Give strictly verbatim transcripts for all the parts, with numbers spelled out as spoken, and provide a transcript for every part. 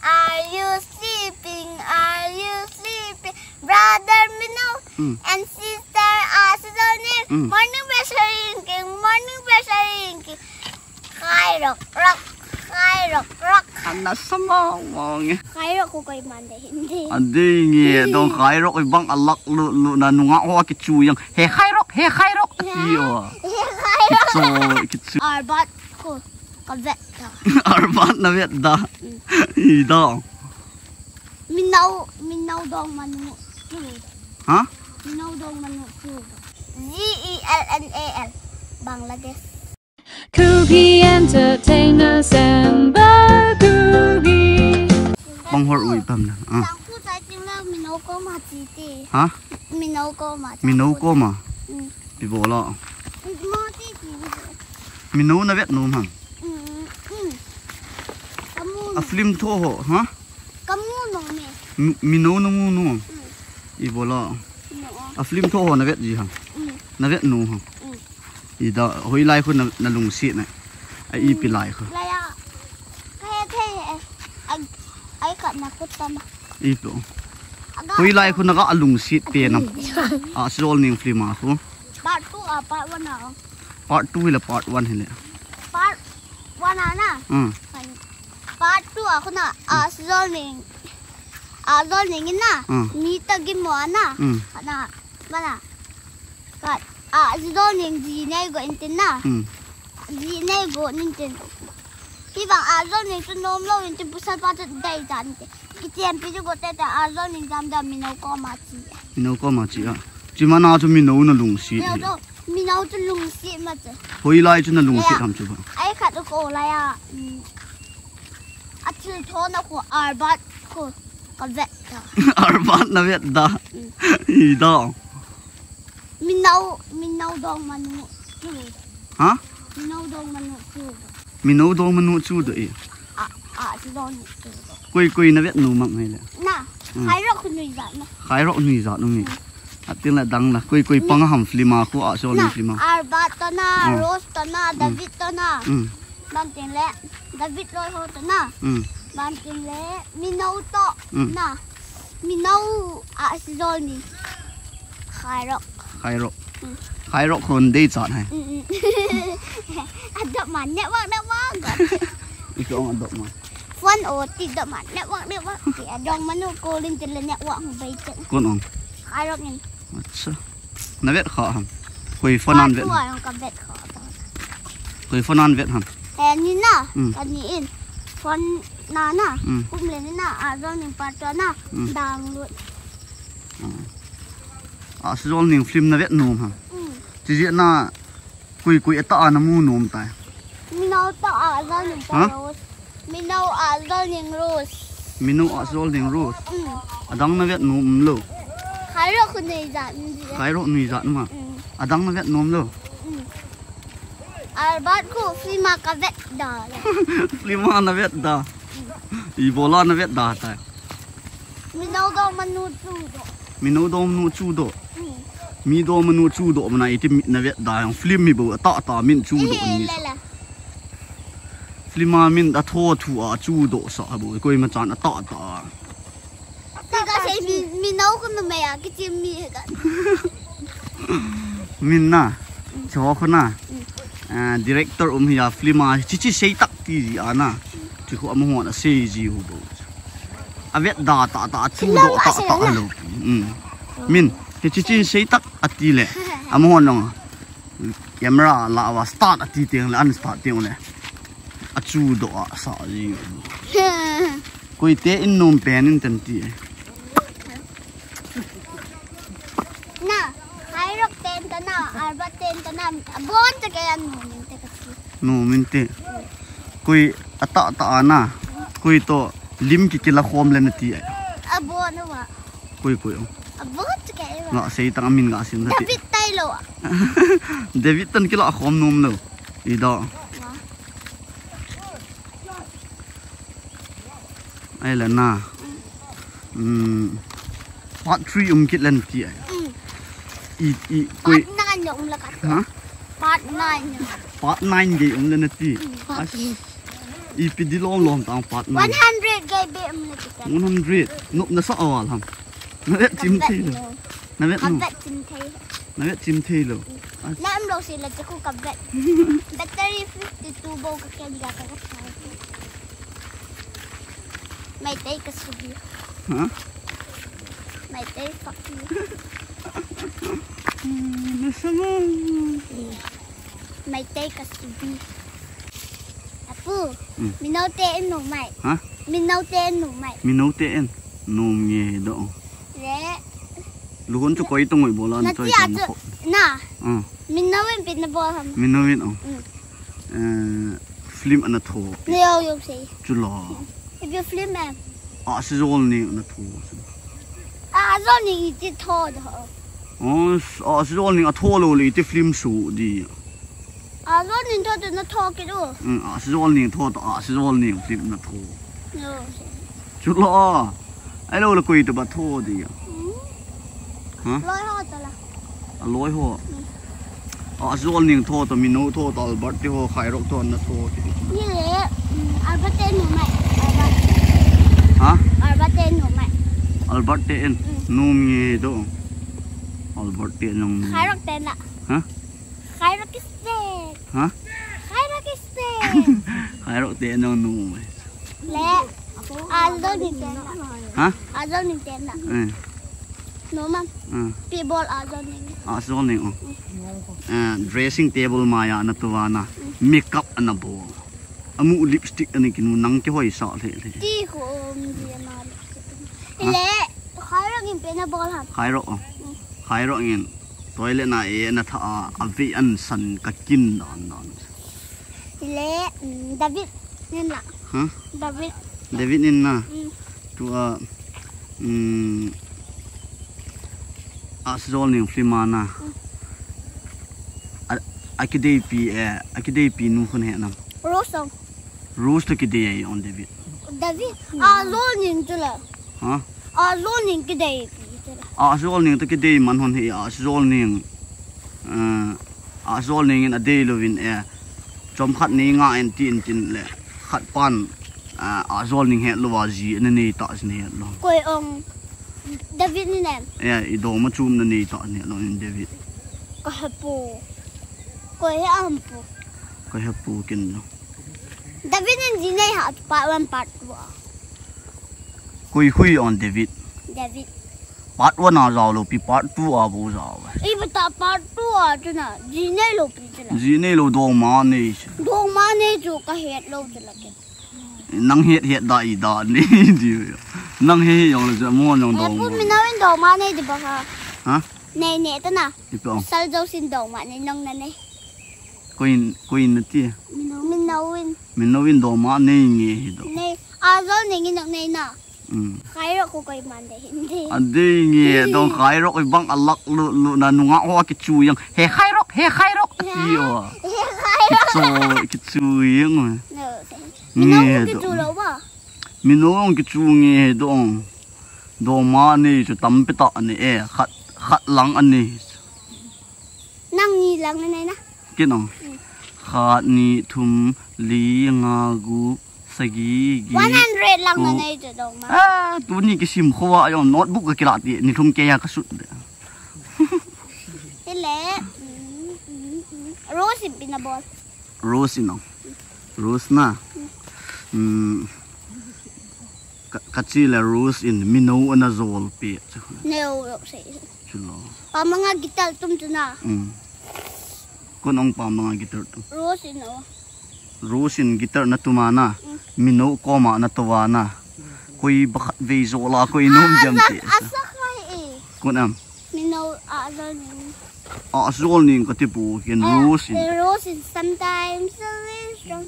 Are you sleeping? Are you sleeping? Brother Minou Hmm. and sister Ashisolning. Hmm. Morning pressure king, morning pressure king. Khairok rok, khairok rok. Ana sama mong. Khairok ko koi mande hindi. Adi nge dong khairok ibang alak lu lu na nunga ho kichu yang. He khairok, he khairok. Ati o. He khairok. Kichu, kichu. Arbat ko kavet da. Arbat navet da. Hmm. Ida. Minou, Minou dong manu chu. Ha? Minou dong manu chu. G E L N A L. Bangladesh. Kuki Entertainers and Kuki. Bang hor ui pam na. Ah. Tangku sai ting la Minou koma chi ti. Ha? Minou koma. Minou koma. Hmm. Ibola. Mo ti ti. Minou navet nom ham. Hmm. Hmm. Kamu. A film tho ho, ha? Kamu nom e. Mi-, Minou namu nom. Hmm. Ibola. No. A film tho ho navet ji ham. Hmm. Navet nom ham. Hmm. Ida hoilai khu na, nalungset na. A ipi lai khu. Lai a. Kahe thei e. Ag-, ai khat na khu tama. Ipi. Aga. Hoilai khu naga alungset pe nam. Ashisolning film a khu. Part two a, part one a. Part two hile part one hile. Part one a na. Hmm. Part two a khu na, Ashisolning. Ashisolning in na. Hmm. Mi ta gimo a na. Hmm. Na, mana. Ka, Ashisolning ji nei go in tin na. Hmm. Ji nei go in tin. Hivang Ashisolning chu nom lou in tin pasal pa chu dei jan tin. Kichem pi chu go te te Ashisolning jam jam Minou koma chi. Minou koma chi a. Chi mana chu Minou nalungset. Minou chu, Minou chu lungset ma chu. Hoilai chu nalungset ham chu ba. Ai khat u ko lai a. Hmm. A thil tho na khu Arbat khu kavet da. Arbat navet da. Hmm. Ida. Minou, Minou dong manu chu. Ha? Minou dong manu chu. Minou dong manu chu do e. A, a, chu dong chu. Koi, koi navet nom mang hile. Na, hmm. Khairok nuijat na. Khairok nuijat nom e. Hmm. Atin la dang na. Koi, koi pang ham film a khu Ashisolning film a. Arbat to na, hmm. Rose to na, hmm. David to na. Hmm. Ban tin le, David loi ho to na. Hmm. Ban tin le, Minou to hmm. Na. Minou Ashisolning. Khairok. Khairok. Mm. Khairok khun dei chat hai. Mm, mm. Adop ma network, network. Ito ang adop ma. Phone o ti dop ma network, network. Ti adong manu ko lin ti le network hung bai chat. Kon ong. Khairok in. Acha. Navet kha ham. Koi phone an vet. Part two a jong kavet kha ta. Koi phone an vet ham. Eh, ni na. Mm. Kani in. Phone na na. Mm. Kum le ni na. Ashisolning part two na. Mm. Download. Ah. Ashisolning film navet nom ham. Mm. Chi jeh na koi koi atah a namu nom tai. Minou tah a Ashisolning Rose. Minou Ashisolning Rose. Minou Ashisolning Rose. Mm. Adang navet nom umlou. Khairok khu nuijat. Khairok nuijat ma. Mm. Adang navet nom lou. Mm. Arbat khu film a kavet da. Film a navet da. Mm. Ibola navet da tai. Minou dong manu chu do. Minou dong manu chu do. Hmm. Mi dong manu chu do mana iti mi navet da jong film hi bou atah tah min chu do ni. Film a min atho thu a chu do sa bou koima chan atah tah. Tika sei mi, Minou khu numei a kichim mi ka. Min na, cho khu na. Hmm. Ah, director um hi a film a chichi sei tak ti ji a na. Chi khu amahon asei ji u bou. Avet da tah tah, achu doh tah tah lou. Mm. Min, hichi chin sei tak ati le. Amahon jong camera la va start ati teng le, an start teng le. Achu doh a sa ji. Koi te in nom pen in ten ti. Na, Khairok ten ta na, Arbat ten ta na, abon ta kei a nom in te ka ti. Nom in te. Koi atah tah a na. Koi to lim kikila khom le na ti. Abon wa. Koi koi. Abon ta kei wa. Nga sei tang amin nga sim na ti. David Taylor. David tan kila khom nom lou. Ida. Wa. Ai la na. Mm. Part three um kit len ti ai. Mm. I, i, koi. Part nine um la ka. Ha? Part nine. Part nine gei um len ti. Mm, part nine. Ipi di lom lom tang part nine. One hundred. Gai be um na ti ka. One hundred. Nop na sa awal ham. Na vet chim thei lo. Na vet no. Ka vet chim thei. Na vet chim thei lo. Na em lo si la te ku ka vet. Battery fifty two bo ka ken ja ka ka. Mai tei ka subi. Ha? Mai tei fuck you. Na sama. Mai tei ka subi. Apu, mm. Mino te en no mai. Ha? Mino te en no mai. Mino te en. Nom nge do. Le. Luhun chu koi tong oi bola na choi tia tam chu ko. Na. Ah. Mino en pin na bol ham. Mino en oh. Mm. Eh, film ana tho. Ne yo yo sei. Chu lo. Ipi film em. A si zol ni ana tho. A zol ni iti tho do. Oh, a si zol ni a tho lo le iti film su di. A zol ning tho tu na tho kit u. Mm, a si zol ning tho tu, a si zol ning film na tho. Yo. Chu lo. Ai lo le koi tu ba tho di. Mm. Ha? Loi ho ta la. A loi ho. Mm. A si zol ning tho tu, Mino tho tu, Albert te ho, Khairok tho na tho kit. Ni le, mm, Albert te nu mai. Albert. Ha? Albert te nu mai. Albert te en. Mm. Nu mi do. Albert te nang. Khairok te na. Ha? Khairok is dead. Ha? Khairok is dead. Khairok te nang nu. Le, a zol ning te na. Ha? A zol ning te na. Eh. No mam. Eh. Pi bol a zol ning. A zol ning, oh. Mm. Eh, dressing table ma ya na tu va na. Mm. Makeup ana bol. Amu lipstick ani kinu nang ke hoi sa le le. Ti ko um di na lipstick. Ha? Le, Khairok in pe na bol ham. Khairok, oh. Mm. Khairok in. Toilet na e na tha a, a ve an san ka kin dan dan. Le, mm, David nin la. Huh? David. David nin na. Mm. Tu a, mm, a zol ning film a na. Mm. A, a kidei pi e, a kidei pi nu khun he nam. Rose. Rose to kidei ai on David. David. A zol ning tu la. Ha? A zol ning kidei pi tu la. A zol ning to kidei man hon hi a zol ning. Eh, a zol ning in a dei lo vin e. Chom khat ni nga en tin tin le. Khat pan, eh, a zol ning het lo va ji na nei ta ji nei het lo. Koi ong David ni nem. E, i do ma chum na nei ta nei lo in David. Ka hapu. Koi he am pu. Koi hapu kin lo. David in ji nei ha part one part two a. Koi hui on David. David. Part one a zau lo pi part two a bo zau. I bata part two a chu na ji nei lo pi chu na. Ji nei lo dong ma nei. Dong ma nei chu ka het lo chu la ke. Nang het het da i da nei di. Nang he he yong lo chu mo yong dong. Pu mi na win dong ma nei di ba ha. Ha? Nei nei ta na. Ipi ong? Sal jo sin dong ma nei nong na nei. Koin, koin na ti. Min no win. Min no win dong ma nei nge hi do. Nei. A zol nei nge nok nei na. Mm. Khairok ko koi man de hin de. A dei nge dong Khairok i bang a lak lu lu na nunga ho ki chu yang. He Khairok, he Khairok. Ti o. He Khairok. Ki chu, ki chu yang. No. Min no nge ki do. Chu lo ba. Min no ki chu nge dong. Dong ma nei chu tam pe ta nei e. Khat, khat lang ani. Nang ni lang na nei na. Kin ong. Mm. Khat, ni, thum, li, nga, gup, sagi, get, one hundred lang na nei chu dong ma. Ah, tuni kisim kho a yong notebook ka kila ti, ni thum ke ya ka sut de. Tile, mm, mm, mm. Rose in pina bol. Rose in ong. Rose na. Mm. Ka, ka chi le Rose in mino ana zol pi. Neo yok sei. Chulo. Pa manga guitar tum tu na. Mm. Kon ong pa manga guitar tum. Rose in o. Rose in guitar na tuma na. Mm. Mino koma na tuwa na. Koi bakhat vei zola koi nom jam te. Asa, asa khai e. Kon am. Mino a zol ning. A zol ning ka ti pu ken Rose in. Rose in sometimes a little strong.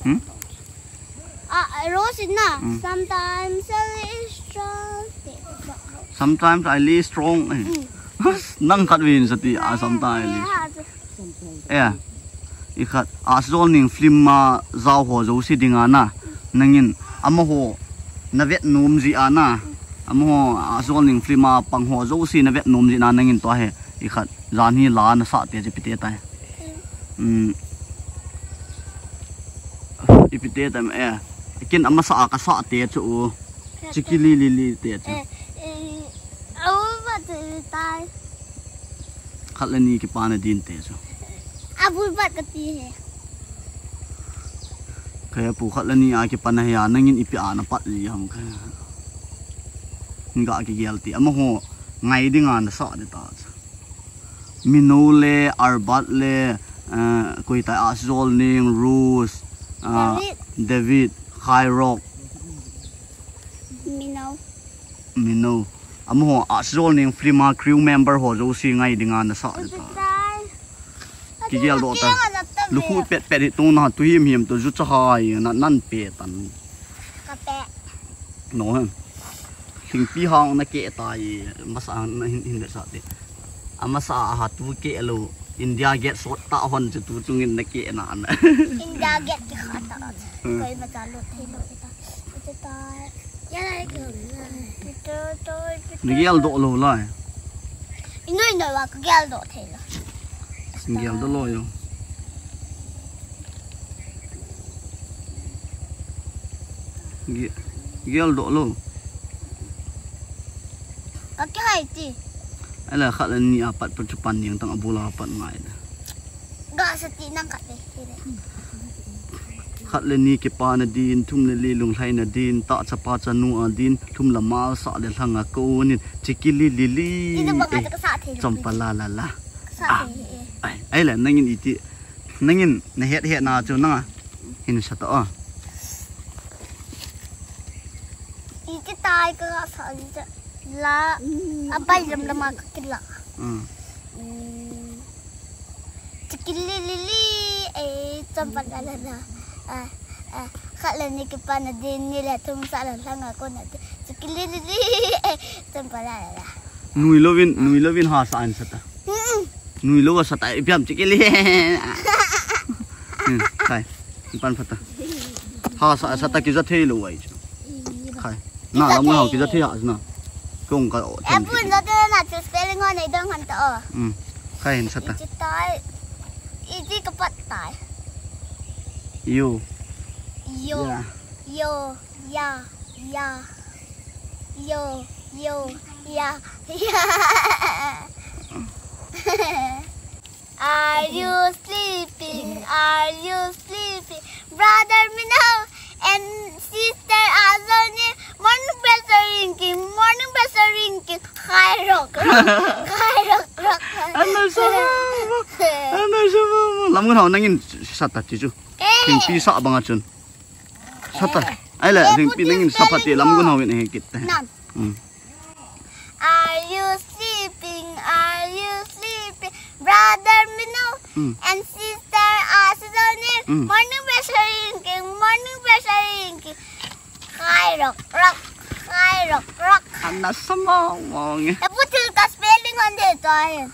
Hmm? A Rose in na. Hmm. Sometimes a little strong. Sometimes I lay strong. Eh. Hmm. Nang khat vin sa ti a sometimes. Eh. I khat a zol ning film ma zau ho zo si ding a na. Nangin amaho na vet nom ji a na. Amaho a zol ning film a pang ho zo si na vet nom ji na nangin to he. I khat jan hi la na sa te ji pi te tai. Mm. Ipi te tam e. Kin amasa a kasah te chu u. Chikili lili te chu. Eh, eh, au ba te tai. Khat le ni kipana din te chu. Abul bat kati he. Kaya pu khat le ni a kipana he a nangin ipi a napat ji ham kaya. Nga kigel ti. Amaho ngai dinga nasah de ta chu. Mino le, Arbat le, eh, koi tai Asjol ning, Rose, ah, David. David, Khairok. Mino. Mino. Amaho Asjol ning film a crew member ho jouse ngai dinga nasah de ta. Utai. Kigel doh ta. Lukhu pet pet hi tuna tu him him tu ju cha hai na nan pe tan. Ka pe. No hen. Lhingpi hang na ke tai, masa na hin, hin sa te. Amasa a ha tu ke lo, India Gate sot ta hon chu tu chungin na ke na na. India Gate ke kha ta. Hmm. Koi ma cha lo thei lo ta. Ito ta. Ya lai ke lo na. Ito to, ito to. Ni gel doh lo lai. Ino ino wa ka gel doh thei lo. Gel doh lo yo. Ge-, gel doh lo. Ka kihai ti. Ala khat le ni a pat pa chu pan niang tang a bula pat ngai da. Ga sa ti nang khat le. Khat le ni kipana din, thum le li lunglhaina din, ta chapa chanu a din, thum le mal sa le lhang a ko nin, chikili lili. Ito ba nga eh, ta ka sa thei lo. Chompa la la la. Ka sa thei eh. Ai, ai la nangin iti. Nangin na het het na chu nanga hin sa ta o. Iti tai ka sa ni ta la a bai lam lam a ka kila. Mm. Mm. Chikili lili eh chompa la la la. Ah, ah, khat le ni kipana din ni le thum sa la lhang a ko na din. Chikili lili eh chompa la la la. Nui lovin, nui lovin ha sa an sa ta. Mm. Nui lo sa ta, ipiam chikili. Hmm, khai. Pan phata. Ha sa, sa ta kija thei lo ai chu. Khai. Na lam nga ho kija thei ha na. Kong ka o. E pun lo te na chu spelling ho nei dong han ta o. Hmm. Khai hin sa ta. Iti tai. Iti ka pat tai. Yo. Yo. Ya. Yo. Ya. Ya. Yo. Yo. Ya. Ya. Are you sleeping? Are you sleeping? Brother Mino and sister Azoni, morning bells are ringing, morning bells are ringing. Khai rok rok, khai rok rok. Ana sama, ana sama. Lam ngun hau nangin sa ta ti chu. Eh. King pi sa banga chun. Sa ta. Ai le, eh, ring pi nangin sa pha ti lam ngun hau in eh kit te. Nan. Hmm. Are you sleeping? Are you sleeping? Brother Mino and sister Azoni. Morning bells are ringing, morning bells are ringing. Khai rok rok, khai rok rok. Ana sama mong. E putil ka spelling hon de to ai.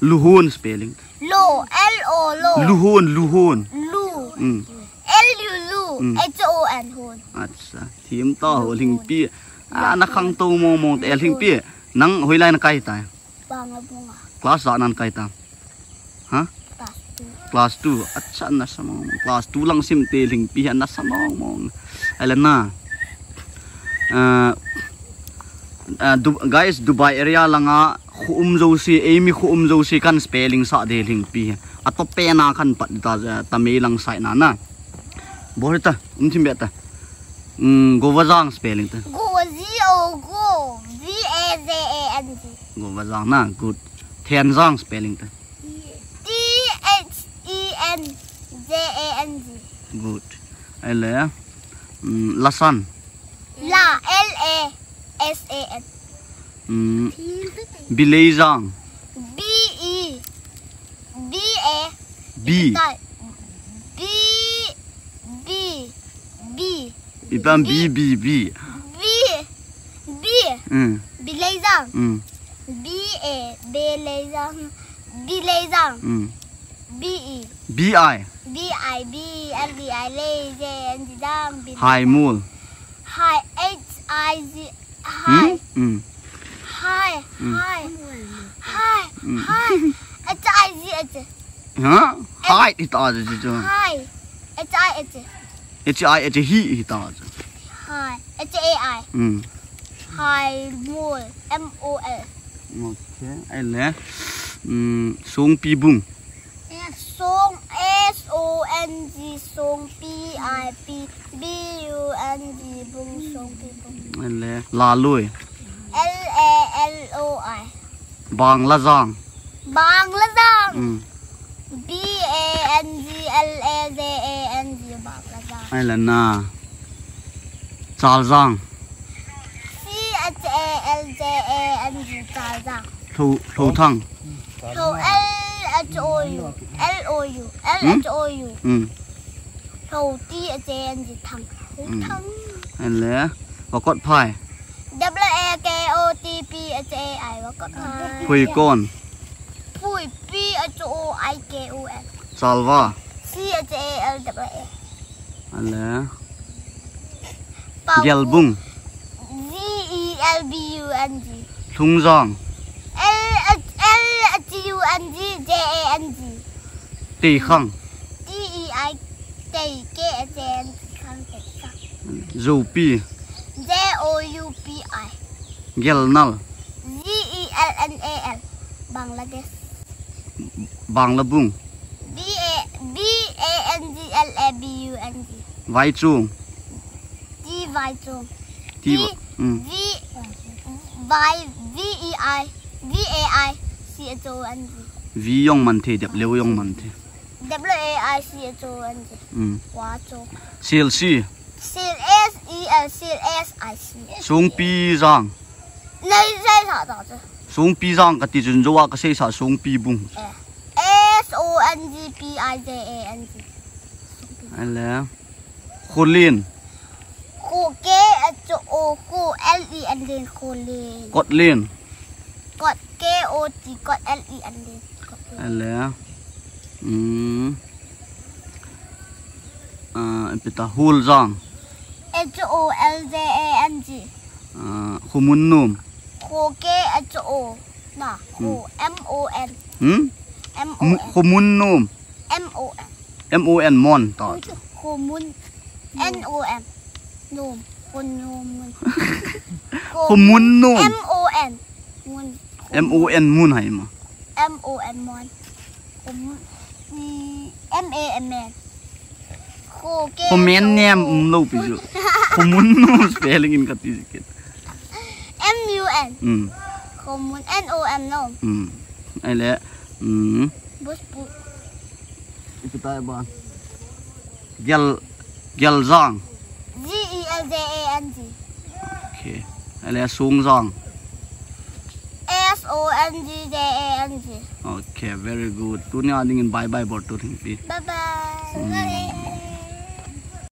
Luhun spelling. Lu, L O, lu. Luhun, luhun. Lu. Mm. L U, lu. Mm. H O N, hun. Acha. Thim ta ho Lhingpi. Ah, na khang to mong mong te Lhingpi. Nang hoilai na kai ta? Banga bunga. Class ja nan kai ta? Ha? Class two. Class two. Acha, na sa mong mong. Class two lang sim te Lhingpi hi na sa mong mong. Ai le na. Ah, ah, Du-, guys, Dubai area langa khu um jouse, eimi khu um jouse kan spelling sa de Lhingpi. Atoh pen a kan pat ta, ta mei lang sai na na. Bol ta, um thim be ta. Mm, Govazang spelling ta. Go, G O, go. V A Z A N G. Govazang na, good. Thenzang spelling ta. T H E N Z A N G. Good. Ai le, mm, Lasan. La, L A S A N. Mm, Bileizang. B E, B A. B. B, B, B. Ipan B, B, B. B, B. Mm. Bileizang. Mm. B A, Bileizang. Bileizang. Mm. B E. B I. B I, B L E I, Lei, J N G, Zang, Bileizang. Haimul. Hai, H I G, hai. Mm? Mm. Hai, mm, hai, hai, mm, hai. H I G H. Ha? Hai, ita aja ji jo. Hai. H I H. H I, H I, hi, hi ta chu. Hi. H A I. Hmm. Hi, mol. M O L. Okay. Ahile. Hmm, Songpi bung. Song, S O N G, Song, P I P, B U N G, bung, Songpi bung. Ahile. Lalui. L A L O I. Banglajang. Banglajang. Hmm. B A N G L A J A N G, Banglajang. Ahile na. Chaljang. C H A L J A N G, Chaljang. Lho, Lhothang. Lho, L H O U. L O U. Hmm? L H O U. Hmm. Lho, T H A N G, Thang. Hmm. Thang. Ahile. Vakotphai. W A K O T P H A I, Vakotphai. Phuikon. Phui, P H O I K O N. Chalva. C H A L W A. Ahile. Pau. Gelbung. G E L B U N G. Lhungjang. L H, L H U N G J A N G. Teikhang. T E I, Tei, K H A N G, Khang, Teikhang. Joupi. J O U P I. Gelnal. G E L N A L. Bangladesh. Banglabung. B A, B A N G L A B U N G. Vaichong. T Vaichong. T T Va-, hmm. V, Vai, V E I, V A I C H O N G. V jong man thei, W jong man thei. W A I C H O N G. Hmm. Vaichong. Sel si. Sel, S E L, Sel, S I C. Songpijang. Nei, sei sa ta chu. Songpijang kati chun jou a kasei sa Songpi bung. Eh. S O N G P I J A N G. Ahile. Kholen. Kho, K H O, Kho, L E N, Len, Kholen. Kotlen. Kot, K O T, Kot, L E N, Len. Kotlen. Ahile. Hmm. Ah, ipi ta, Holjang. H O L J A N G. Ah, Khomunnom. Kho, K H O. Na, Kho, hmm. M O N. Hmm? M O N. Mu-, Khomunnom. M O N. M O N, Mon, ta. Khomun. N O M. Nom. Khonom. Khomunnom. M O N. Mun. M O N, Mun hai ma. M O N, Mon. Khom-, i, M A M N. Kho, K, Khomen Kho, nem, Kho. Um, lou pi chu. Khomunnom spelling in kati kit. M U N. Hmm. Khomun, N O M, nom. Hmm. Ahile. Hmm. Bus, bu. Ipi tai ba. Gel, Geljang. G E L J A N G. Okay. Ahile Songjang. S O N G J A N G. Okay, very good. Tunia dingin bye bye bol tu thingpi. Bye bye. Hmm.